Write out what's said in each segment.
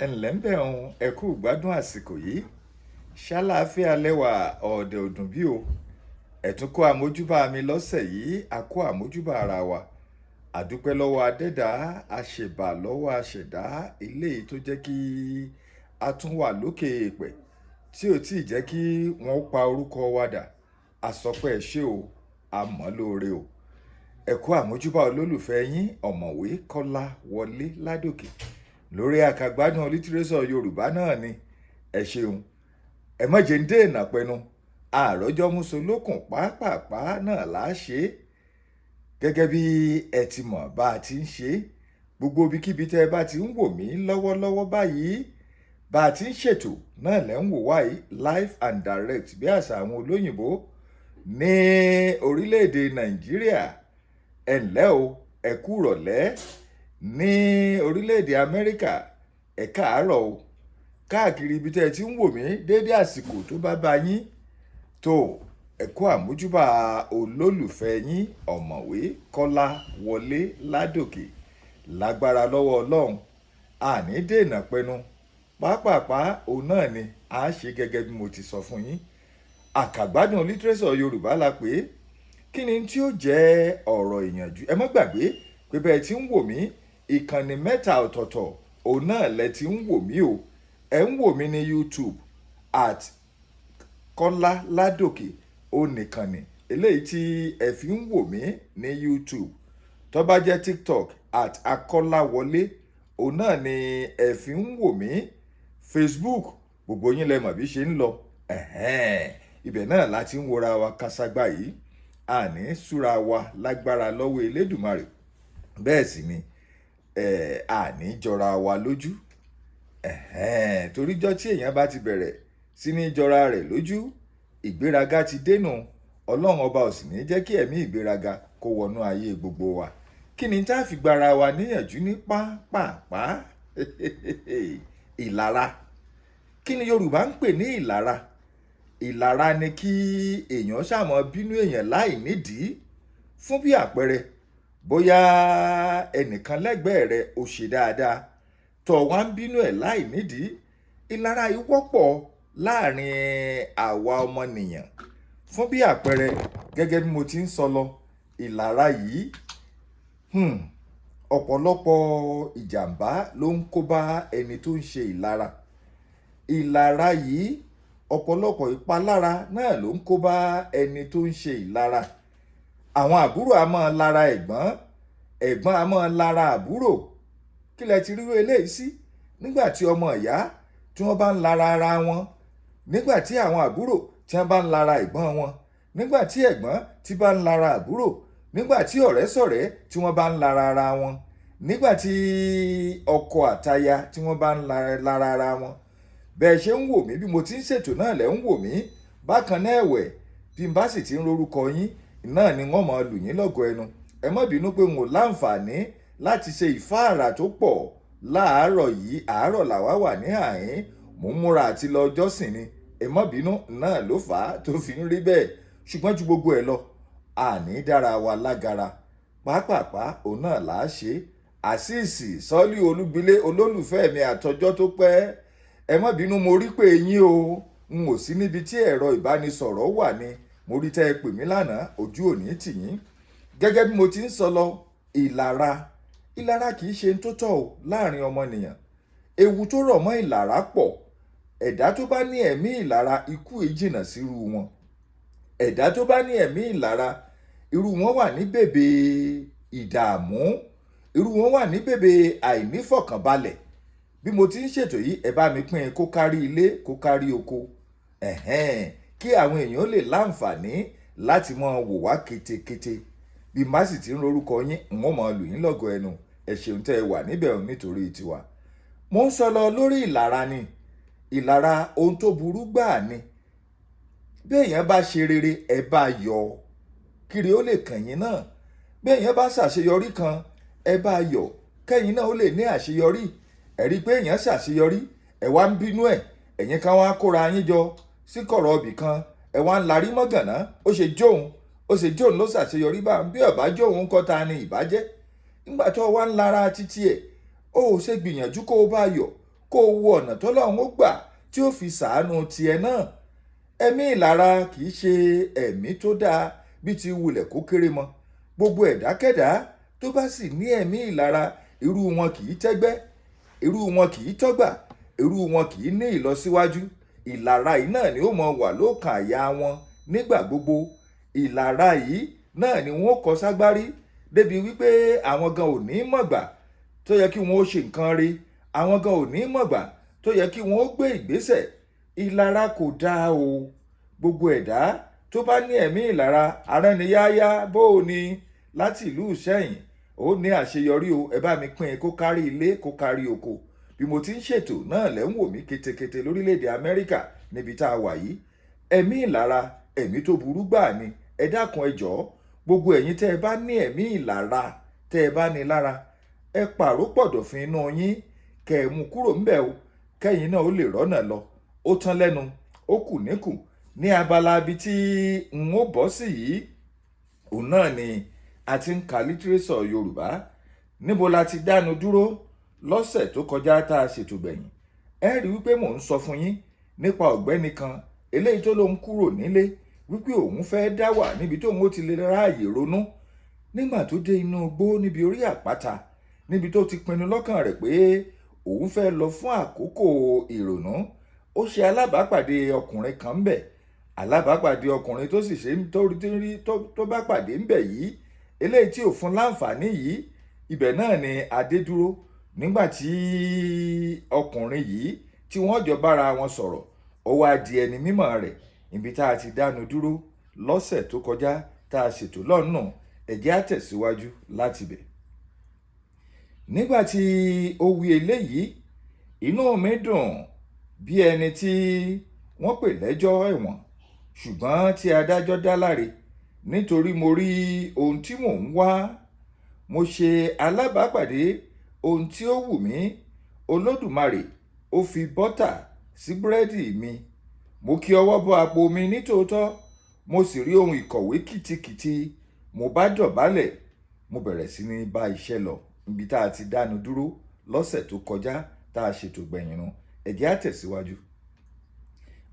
Ẹ ǹlẹ́ ń bẹ̀ ń, ẹ kú ìgbádùn àsìkò yìí. Ṣàlàáfíà lẹ́wà ọ̀ọ̀dẹ̀ òdùn bí o. Ẹ̀tún kó àmójúbà mi lọ́sẹ̀ yìí, a kó àmójúbà ara wa. Àdúpẹ́ lọ́wọ́ Adẹ́dà, àṣebà lọ́wọ́ àṣẹ̀dá, eléyìí tó jẹ́ kí a tún wà lókè èèpẹ̀ tí ò tí ì jẹ́ kí wọ́n pa orúkọ wa dà. A sọ pé ẹ ṣé o, a mọ̀ lóore o. Ẹ kú àmójúbà olólùfẹ́ yín, Ọ̀mọ̀wé Kọ́lá Wọlé Ládòkè. Lórí àkàgbádùn lítírésọ̀ Yorùbá náà ni. Ẹ ṣeun. Ẹ má jẹ́ ń dènà pẹnu. Àròjọ musolókun pàápàá náà là á ṣe. Gẹ́gẹ́ bí ẹ ti mọ̀ bá a ti ń ṣe. Gbogbo ibikíbi tẹ́ ẹ bá ti ń wò mí lọ́wọ́lọ́wọ́ báyìí, bá a ti ń ṣètò náà lẹ́ ń wò wá yìí live and direct bí àṣà àwọn olóyìnbó ní orílẹ̀-èdè Nàìjíríà. Ẹ ǹlẹ́ o, ẹ kú ìrọ̀lẹ́ ní orílẹ̀-èdè Amẹ́ríkà, ẹ káàárọ̀ o. Káàkiri ibi tẹ́ ẹ ti ń wò mí dédé àsìkò tó bá bá yín tó, ẹ kú àmójúbà olólùfẹ́ yín, Ọ̀mọ̀wé Kọ́lá Wọlé Ládòkè. Lágbára lọ́wọ́ Ọlọ́run, àní dènà pẹnu. Pàápàá òun náà ni a ṣe gẹ́gẹ́ bí mo ti sọ fún yín. Àkàgbádùn lítírésọ̀ Yorùbá la pè é. Kí ni tí ó jẹ́ ọ̀rọ̀ ìyànjú? Ẹ má gbàgbé pé bẹ́ẹ̀ tí ń wò mí, ìkànnì mẹ́ta ọ̀tọ̀ọ̀tọ̀ òun náà lẹ ti ń wò mí o. Ẹ ń wò mí ní YouTube at Kọ́lá Ládòkè, ó nìkànnì eléyìí tí ẹ fi ń wò mí ní YouTube. Tó bá jẹ́ TikTok at Akọ́láwọlé, òun náà ni ẹ fi ń wò mí. Facebook, gbogbo yín lẹ mọ̀ bí ṣe ń lọ. Ẹ̀hẹ́n, ibẹ̀ náà la ti ń wora wa káságbá yìí. Àní súra wa lágbára lọ́wọ́ Elédùmarè. Bẹ́ẹ̀ sì ni, àní jọra wa lójú. Ẹ̀hẹ́n, torí jọ́ tí èèyàn bá ti bẹ̀rẹ̀ sí ní jọra rẹ̀ lójú, ìgbéraga ti dénú. Ọlọ́run ọba ò sì ní jẹ́ kí ẹ̀mí ìgbéraga kó wọnú ayé gbogbo wa. Kí ni tá a fi gbára wa níyànjú ní pápápá? Ìlara. Kí ni Yorùbá ń pè ní ìlara? Ìlara ni kí èèyàn ṣàmọ́ bínú èèyàn láì nídìí. Fún bí àpẹẹrẹ, bóyá ẹnìkan lẹ́gbẹ̀ẹ́ rẹ ó ṣe dáadáa, tó wá ń bínú ẹ̀ láì nídìí. Ìlara yìí wọ́pọ̀ láàrin àwa ọmọnìyàn. Fún bí àpẹẹrẹ, gẹ́gẹ́ bí mo ti ń sọ lọ, ìlara yìí, ọ̀pọ̀lọpọ̀ ìjàmbá ló ń kó bá ẹni tó ń ṣe ìlara. Ìlara yìí, ọ̀pọ̀lọpọ̀ ìpalára náà ló ń kó bá ẹni tó ń ṣe ìlara. Àwọn àbúrò a máa lara ẹ̀gbọ́n, ẹ̀gbọ́n a máa lara àbúrò. Kí lẹ ti rí eléyìí sí? Nígbà tí ọmọ ìyá tí wọ́n bá ń lara ara wọn, nígbà tí àwọn àbúrò tí wọ́n bá ń lara ẹ̀gbọ́n wọn, nígbà tí ẹ̀gbọ́n tí bá ń lara àbúrò, nígbà tí ọ̀rẹ́ sọ̀rẹ́ tí wọ́n bá ń lara ara wọn, nígbà tí ọkọ àtaya tí wọ́n bá ń lara ara wọn. Bẹ́ẹ̀ ṣe ń wò mí bí mo ti ń ṣètò náà lẹ́ ń wò mí. Bákan náà ẹ̀wẹ̀, bí n bá sì ti ń rorúkọ yín, náà ni wọ́n máa lù yín lọ́gọ ẹnu. Ẹ má bínú pé n ò láǹfààní láti ṣe ìfáàrà tó pọ̀ láàárọ̀ yìí. Àárọ̀ làwa wà ní àhín. Mò ń múra àti lọ jọ́sìn ni. Ẹ má bínú náà ló fà á tó fi ń rí bẹ́ẹ̀. Ṣùgbọ́n ju gbogbo ẹ lọ, àní dára wa lágara. Pàápàá òun náà là á ṣe. Àṣìṣì Sọ́lí Olúgbilé, olólùfẹ́ mi àtọjọ́ tó pẹ́. Ẹ má bínú, mo rí pé yín o. N ò sí níbi tí ẹ̀rọ ìbánisọ̀rọ̀ wà ni. Mo rí tẹ́ ẹ pè mí lánàá, ojú ò ní tì yín. Gẹ́gẹ́ bí mo ti ń sọ lọ, ìlara. Ìlara kì í ṣe tó tọ́ o láàrin ọmọnìyàn. Ewu tó rọ̀ mọ́ ìlara pọ̀. Ẹ̀dá tó bá ní ẹ̀mí ìlara, ikú è jìnnà sírú wọn. Ẹ̀dá tó bá ní ẹ̀mí ìlara, irú wọn wà ní bèbè ìdààmú. Irú wọn wà ní bèbè àìnífọ̀kànbalẹ̀. Bí mo ti ń ṣètò yìí, ẹ bá mi pín kó kárí ilé, kó kárí oko. Ẹ̀hẹ́n, kí àwọn èèyàn lè láǹfààní láti máa wò wá kétékété. Bí n bá sì ti ń rorúkọ yín, n ó máa lù yín lọ́gọ ẹnu. Ẹ ṣeun tẹ́ ẹ wà níbẹ̀ nítorí tiwa. Mo ń sọ lọ lórí ìlara ni. Ìlara ohun tó burú gbáà ni. Bí èèyàn bá ṣe rere, ẹ bá yọ̀. Kiri ó lè kàn yín náà. Bí èèyàn bá ṣàṣeyọrí kan, ẹ bá yọ̀. Kẹ́yìn náà ó lè ní àṣeyọrí. Ẹ rí i pé èèyàn ṣàṣeyọrí, ẹ wá ń bínú ẹ̀. Ẹ̀yin kan wá kóra yín jọ sí kọ̀rọ̀ ibì kan, ẹ wá ń larí mọ́gànná. Ó ṣe jóun, ó ṣe jóun ló ṣàṣeyọrí bá ń bí ọ̀bá jóun kọ́ ta ni ìbàjẹ́. Nígbà tó wá ń lara títí ẹ̀, ó ṣe gbìyànjú kó o bá yọ̀. Kó o wo ọ̀nà tọ́lọ́run ó gbà tí ó fi ṣàánú tiẹ̀ náà. Ẹ̀mí ìlara kì í ṣe ẹ̀mí tó dáa bí ti wulẹ̀ kó kéré mọ́. Gbogbo ẹ̀dákẹ́dá tó bá sì ní ẹ̀mí ìlara, irú wọn kì í tẹ́gbẹ́, irú wọn kì í tọ́gbà, irú wọn kì í ní ìlọsíwájú. Ìlara yìí náà ni ó mọ wà lókàn àyà wọn nígbà gbogbo. Ìlara yìí náà ni wọ́n kọ ságbárí débi wípé àwọn gan ò ní mọ̀gbà tó yẹ kí wọ́n ó ṣe nǹkan rí, àwọn gan ò ní mọ̀gbà tó yẹ kí wọ́n ó gbé ìgbésẹ̀. Ìlara kò dáa o. Gbogbo ẹ̀dá tó bá ní ẹ̀mí ìlara, arániyáyá bó o ní láti ìlú Ìṣẹ̀yìn, ó ní àṣeyọrí o. Ẹ bá mi pín in kó kárí ilé, kó kárí oko. Bí mo ti ń ṣètò náà lẹ́ ń wò mí ketekete lórílẹ̀‐èdè Amẹ́ríkà níbi tá a wà yìí. Ẹ̀mí ìlara, ẹ̀mí tó burú gbà ni. Ẹ dákun, ẹ jọ̀ọ́, gbogbo ẹ̀yin tẹ́ ẹ bá ní ẹ̀mí ìlara, tẹ́ ẹ bá ní lára, ẹ pàrọ̀ pọ̀dọ̀fin inú yín, kẹ́ ẹ mú kúrò ńbẹ̀ o, kẹ́yìn náà ó lè rọ́nà lọ. Ó tán lẹ́nu, ó kù níkù. Ní abala ibi tí n ó bọ́ sí yìí, òun náà ni a ti ń ka lítírésọ̀ Yorùbá. Níbo la ti dánu dúró lọ́sẹ̀ tó kọjá tá a ṣètò gbẹ̀yìn? Ẹ rí wípé mò ń sọ fún yín nípa ọ̀gbẹ́ni kan eléyìí tó lóun kúrò nílé wípé òun fẹ́ dá wà níbi tóun ó ti lè ráàyè ronú. Nígbà tó dé inú igbó níbi orí àpáta, níbi tó ti pinnu lọ́kàn rẹ̀ pé òun fẹ́ lọ fún àkókò ìrònú, ó ṣe alábàápàdé ọkùnrin kan ńbẹ̀. Alábàápàdé ọkùnrin tó sì ṣe tó rí tó bá pàdé ńbẹ̀ yìí, eléyìí tí ò fún láǹfààní yìí, ibẹ̀ náà ni adé dúró. Nígbà tí ọkùnrin yìí tí wọ́n jọ bára wọn sọ̀rọ̀, ó wá di ẹni mímọ̀ rẹ̀. Ibi tá a ti dánu dúró lọ́sẹ̀ tó kọjá tá a ṣètò lọ́nà, ẹ jẹ́ á tẹ̀síwájú láti bẹ̀. Nígbà tí ó wí eléyìí, inú mi dùn bí ẹni tí wọ́n pè lẹ́jọ́ ẹ̀wọ̀n ṣùgbọ́n tí adájọ́ dá láre, nítorí mo rí ohun tí mò ń wá. Mo ṣe alábàápàdé ohun tí ó wù mí. Olódùmarè ó fi bọ́tà sí búrẹ́dì mi. Mo kí ọwọ́ bọ àpò mi nítòótọ́, mo sì rí ohun ìkọ̀wé kìtìkìtì. Mo bá dọ̀bálẹ̀, mo bẹ̀rẹ̀ sí ní bá iṣẹ́ lọ. Ibi tá a ti dánu dúró lọ́sẹ̀ tó kọjá tá a ṣètò gbẹ̀yìn nu, ẹ jẹ́ á tẹ̀síwájú.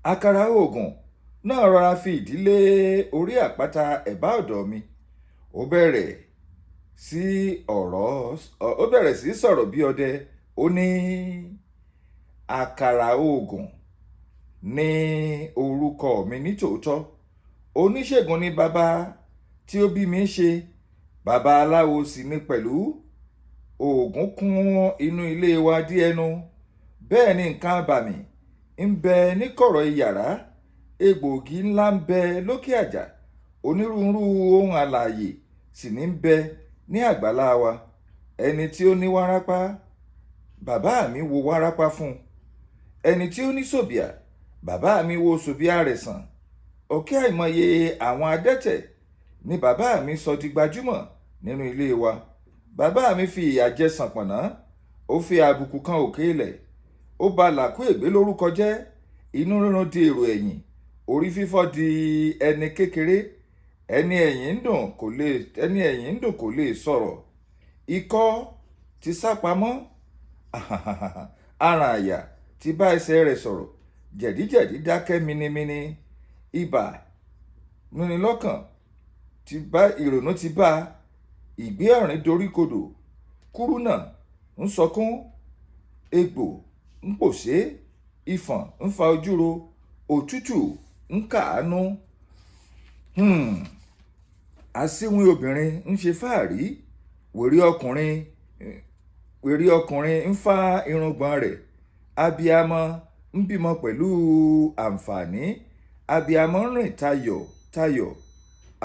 Àkàrà oògùn náà rọra fi ìdílé orí àpáta ẹ̀bá ọ̀dọ̀ mi. Ó bẹ̀rẹ̀ sí sọ̀rọ̀ bí ọdẹ. Ó ní àkàrà oògùn ní orúkọ mi nítòótọ́. Oníṣègùn ni bàbá tí ó bí mi ṣe, bàbá aláwo sì ni pẹ̀lú. Oògùn kún inú ilé wa dí ẹnu. Bẹ́ẹ̀ ni nǹkan àbàmì ń bẹ níkọ̀rọ̀ iyàrá, egbòogi ńlá ń bẹ lókè àjà, onírúurú ohun alààyè sì ní ń bẹ ní àgbàlá wa. Ẹni tí ó ní wárápá, bàbá mi wo wárápá fún un. Ẹni tí ó ní sòbìà, bàbá mi wo sòbìà rẹ̀ sàn. Ọ̀kẹ́ àìmọye àwọn adẹ́tẹ̀ ni bàbá mi sọ di gbajúmọ̀ nínú ilé wa. Bàbá mi fi ìyà jẹ sànpọ̀nná, ó fi àbùkù kan òkè ilẹ̀, ó ba làkú ègbé lórúkọ jẹ́. Inú rírun di èrò ẹ̀yìn, orí fífọ́ di ẹni kékeré, ẹni ẹ̀yìn ń dùn kò lè, ẹni ẹ̀yìn ń dùn kò lè sọ̀rọ̀. Ikọ́ ti sá pamọ́, aràn àyà ti bá ẹsẹ̀ rẹ̀ sọ̀rọ̀, jẹ̀díjẹ̀dí dákẹ́ minimini, ibà múni lọ́kàn ti bá ìrònú ti bá ìgbé ọ̀rìn doríkodò, kúrúnà ń sọkún, egbò ń pòṣé, ìfọ̀n ń fa ojúro, òtútù ń kàánú. Asínwín obìnrin ń ṣe fáàrí, wèrè ọkùnrin ń fa irùngbọ̀n rẹ̀, abiyamọ ń bímọ pẹ̀lú àǹfààní, abiyamọ ń rìn tayọ̀ tayọ̀,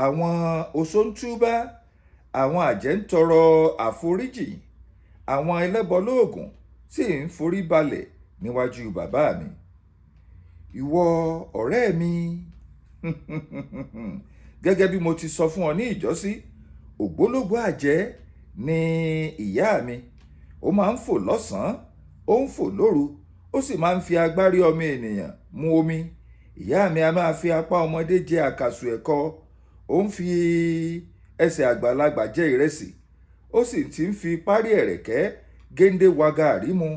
àwọn oṣó ń túbá, àwọn àjẹ́ ń tọrọ àforíjì, àwọn ẹlẹ́bọlóògùn sì ń forí balẹ̀ níwájú bàbá mi. Ìwọ ọ̀rẹ́ mi, gẹ́gẹ́ bí mo ti sọ fún ọ ní ìjọ́sí, ògbólógbòó àjẹ́ ni ìyá mi. Ó máa ń fò lọ́sàn-án, ó ń fò lóru, ó sì máa ń fi agbárí ọmọ ènìyàn mu omi. Ìyá mi a máa fi apá ọmọdé jẹ àkàsù ẹ̀kọ, ó ń fi ẹsẹ̀ àgbàlagbà jẹ ìrẹsì, ó sì ti ń fi párí ẹ̀rẹ̀kẹ́ géńdé wa gàárì mu.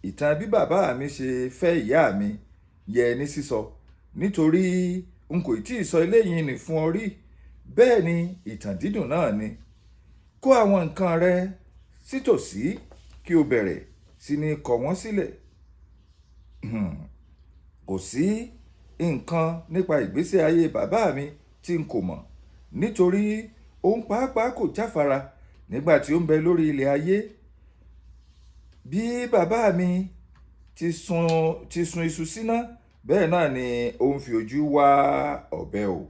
Ìtàn bí bàbá mi ṣe fẹ́ ìyá mi yẹ ní sísọ, nítorí n kò tí ì sọ eléyìí nì fún ọ rí. Bẹ́ẹ̀ ni ìtàn dídùn náà ni. Kó àwọn nǹkan rẹ sítòsí kí o bẹ̀rẹ̀ sí ní kọ wọ́n sílẹ̀. Kò sí nǹkan nípa ìgbésí ayé bàbá mi tí n kò mọ̀, nítorí òun pàápàá kò jáfara nígbà tí ó ń bẹ lórí ilẹ̀ ayé. Bí bàbá mi ti sun iṣu síná, bẹ́ẹ̀ náà ni ó ń fi ojú wá ọ̀bẹ o.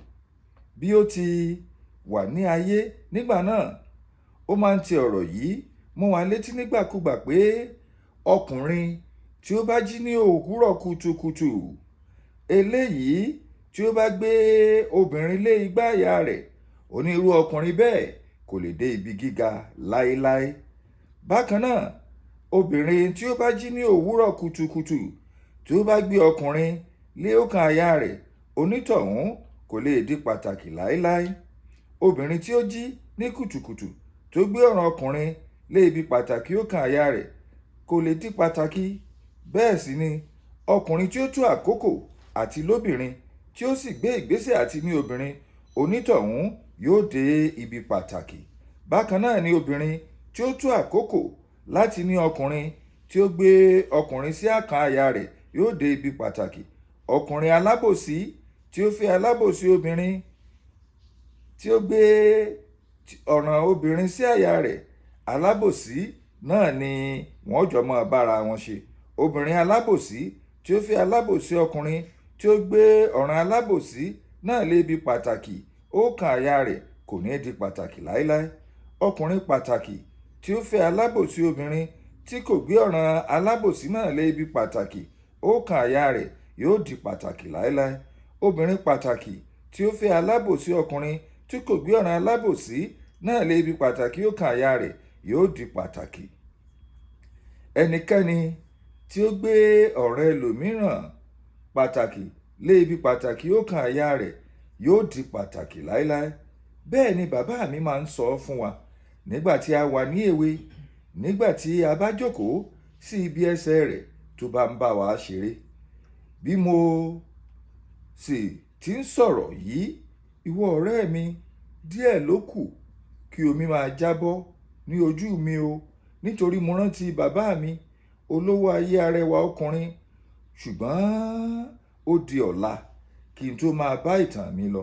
Bí ó ti wà ní ayé nígbà náà, ó máa ń ti ọ̀rọ̀ yìí mọ́ wa létí nígbàkúgbà pé ọkùnrin tí ó bá jí ní òwúrọ̀ kùtùkùtù, eléyìí tí ó bá gbé obìnrin lé igbá àyà rẹ̀, onírú ọkùnrin bẹ́ẹ̀ kò lè dé ibi gíga láéláé. Bákan náà, obìnrin tí ó bá jí ní òwúrọ̀ kùtùkùtù, tí ó bá gbé ọkùnrin lé ọ̀kan àyà rẹ̀, onítọ̀hún kò lè di pàtàkì láéláé. Obìnrin tí ó jí ní kùtùkùtù tó gbé ọ̀ràn ọkùnrin lé ibi pàtàkì ọ̀kan àyà rẹ̀ kò lè di pàtàkì. Bẹ́ẹ̀ sì ni ọkùnrin tí ó tó àkókò àti lóbìnrin tí ó sì gbé ìgbésẹ̀ àti ní obìnrin, onítọ̀hún yóò dé ibi pàtàkì. Bákan náà ni obìnrin tí ó tó àkókò láti ní ọkùnrin tí ó gbé ọkùnrin sí àkàn àyà rẹ̀ yóò dé ibi pàtàkì. Ọkùnrin alábòsí tí ó fẹ́ alábòsí obìnrin tí ó gbé ọ̀ràn obìnrin sí àyà rẹ̀, alábòsí náà ni wọ́n jọ máa bára wọn ṣe. Obìnrin alábòsí tí ó fẹ́ alábòsí ọkùnrin tí ó gbé ọ̀ràn alábòsí náà lé ibi pàtàkì ọ̀kan àyà rẹ̀ kò ní di pàtàkì láéláé. Ọkùnrin pàtàkì tí ó fẹ́ alábòsí obìnrin tí kò gbé ọ̀ràn alábòsí náà lé ibi pàtàkì ọ̀kan àyà rẹ̀ yóò di pàtàkì láéláé. Obìnrin pàtàkì tí ó fẹ́ alábòsí ọkùnrin tí kò gbé ọ̀ràn alábòsí náà lé ibi pàtàkì ọ̀kan àyà rẹ̀ yóò di pàtàkì. Ẹnikẹ́ni tí ó gbé ọ̀ràn ẹlòmíràn pàtàkì lé ibi pàtàkì ọ̀kan àyà rẹ̀ yóò di pàtàkì láéláé. Bẹ́ẹ̀ ni bàbá mi máa ń sọ fún wa nígbà tí a wà ní èwe, nígbà tí a bá jókòó sí ibi ẹsẹ̀ rẹ̀ tó bá ń bá wa ṣeré. Bí mo sì ti ń sọ̀rọ̀ yìí, ìwọ ọ̀rẹ́ mi, díẹ̀ ló kù kí omi máa jábọ́ ní ojú mi o, nítorí mo rántí bàbá mi, olówó ayé arẹwà ọkùnrin. Ṣùgbọ́n ó di ọ̀la kí n tó máa bá ìtàn mi lọ.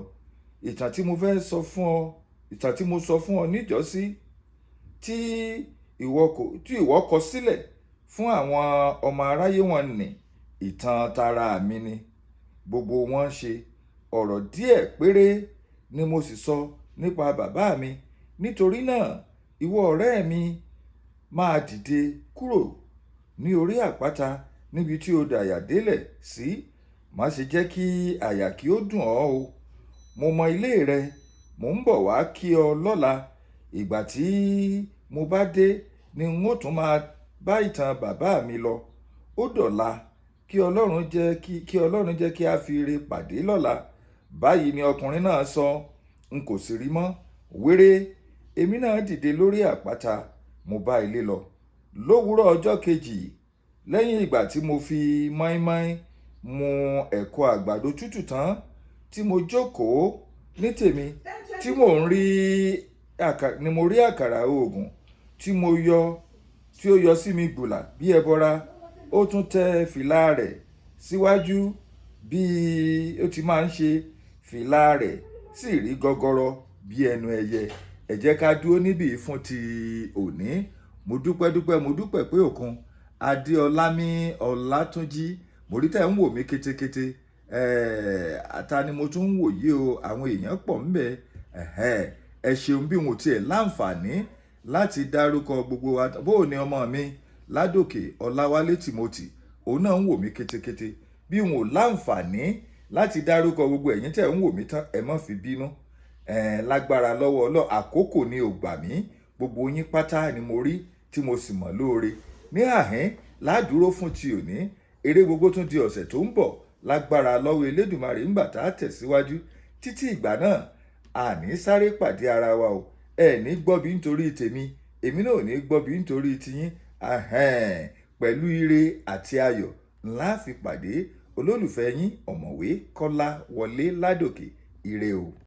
Ìtàn tí mo fẹ́ sọ fún ọ, ìtàn tí mo sọ fún ọ níjọ́sí tí ìwọ kọ sílẹ̀ fún àwọn ọmọ aráyé wọn ní ìtàn tara mi ni. Gbogbo wọn ṣe ọ̀rọ̀ díẹ̀ péré ni mo sì sọ nípa bàbá mi. Nítorí náà, ìwọ ọ̀rẹ́ mi, máa dìde kúrò ní orí àpáta níbi tí o dàyà délẹ̀ sí. Má ṣe jẹ́ kí àyà kí ó dùn ọ́ o. Mo mọ ilé rẹ, mò ń bọ̀ wá kí ọ lọ́la. Ìgbà tí mo bá dé ni n ó tún máa bá ìtàn bàbá mi lọ. Ó dọ̀la, kí Ọlọ́run jẹ́ kí a fi ire pàdé lọ́la. Báyìí ni ọkùnrin náà sọ, n kò sì rí mọ́. Wéré, èmi náà dìde lórí àpáta, mo bá ilé lọ. Lówùúrọ̀ ọjọ́ kejì, lẹ́yìn ìgbà tí mo fi mọ́ínmọ́ín mu ẹ̀kọ àgbàdo tútù tán, tí mo jókòó ní tèmi, tí mò ń rí ni mo rí àkàrà òògùn tí mo yọ, tí ó yọ sí mi gbùlà bí ẹbọra. Ó tún tẹ fìlà rẹ̀ síwájú bí ó ti máa ń ṣe. Fìlà rẹ̀ sì rí gọgọrọ bí ẹnu ẹyẹ. Ẹ jẹ́ ká dúró níbí fún ti òní. Mo dúpẹ́ dúpẹ́, mo dúpẹ́ pé òkun. Adéọlámí Ọlátúnjí, mo rí tẹ́ ń wò mí kétékété. Ata ni mo tún ń wò yìí o, àwọn èèyàn pọ̀ ńbẹ̀. Ẹ ṣeun bí mo tiẹ̀ láǹfààní láti dárúkọ gbogbo wa. Bó o ní ọmọ mi Ládòkè Ọláwálé Timothy, òun náà ń wò mí kétékété. Bí n ò láǹfààní láti dárúkọ gbogbo ẹ̀yin tẹ́ ń wò mí tán, ẹ má fi bínú. Lágbára lọ́wọ́ Ọlọ́run, àkókò ni ò gbà mí. Gbogbo yín pátá ni mo rí tí mo sì mọ̀ lóore. Ní àhín ládùúró fún ti òní. Eré gbogbo tún di ọ̀sẹ̀ tó ń bọ̀ lágbára lọ́wọ́ Elédùmarè ńgbà tá a tẹ̀síwájú. Títí ìgbà náà, àní sáré pàdé ara wa o. Ẹ ní gbọ́bí nítorí tèmi, èmi náà ò ní gbọ́bí nítorí tiyín. Pẹ̀lú ire àti ayọ̀ ńlá fi pàdé. Olólùfẹ́ yín, Ọ̀mọ̀wé Kọ́lá Wọlé Ládòkè. Ire o.